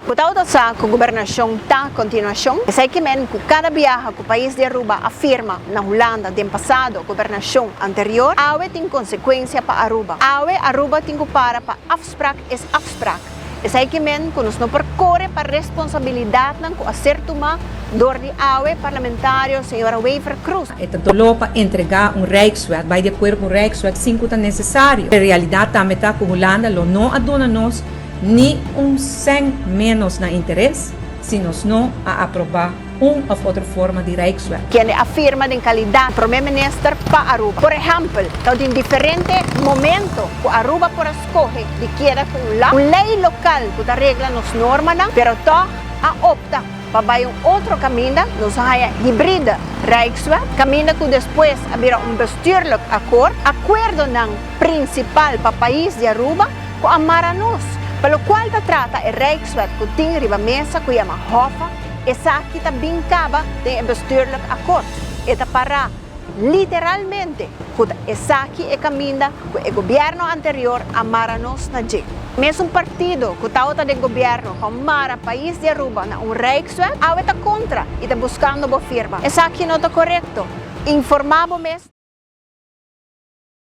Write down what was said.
Bo tabata sa cu gobernacion ta continuacion? Esey ke men cu cada biaha cu pais di Aruba a firma na Hulanda den pasado gobernacion anterior, awe tin consecuencia pa Aruba. Awe Aruba tin cu para pa afspraak is afspraak. Esey ke men cu nos no por core pa responsabilidadnan cu a ser tuma dor di awe parlamentario señora Wever Croes. E ta doló pa entregá un Rijkswet, bai di akuerdo ku un Rijkswet sin ku ta nesesario. E realidat tambe ta ku Hulanda lo no a duna nos ni un sèn ménos na interes si nos no a aprobá un òf otro forma di Rijkswet. Kende a firma den kalidat Prome Minister pa Aruba. Por ehèmpel, tabatin diferente momento ku Aruba por a skohe di keda ku un la, un lei lokal ku ta regla nos normanan, pero tòg a opta pa bai un otro kaminda, nos a haña hibride Rijkswet, kaminda ku despues a bira un bestuurlijk akkoord, akuerdonan prinsipal pa pais di Aruba ku a mara nos. Pa lokual ta trata e Rijkswet ku tin riba mesa ku yama Hoffa, esaki ta bin kaba den e bestuurlijk akkoord. E ta pará literalmente ku ta esaki e kaminda ku e gobièrnu anterior a mara nos na dje. Mesun partido ku tabata den gobièrnu ku a mara pais di Aruba na un Rijkswet, awe ta kontra i ta buskando bo firma. Esaki no ta korekto. Informá bo mes.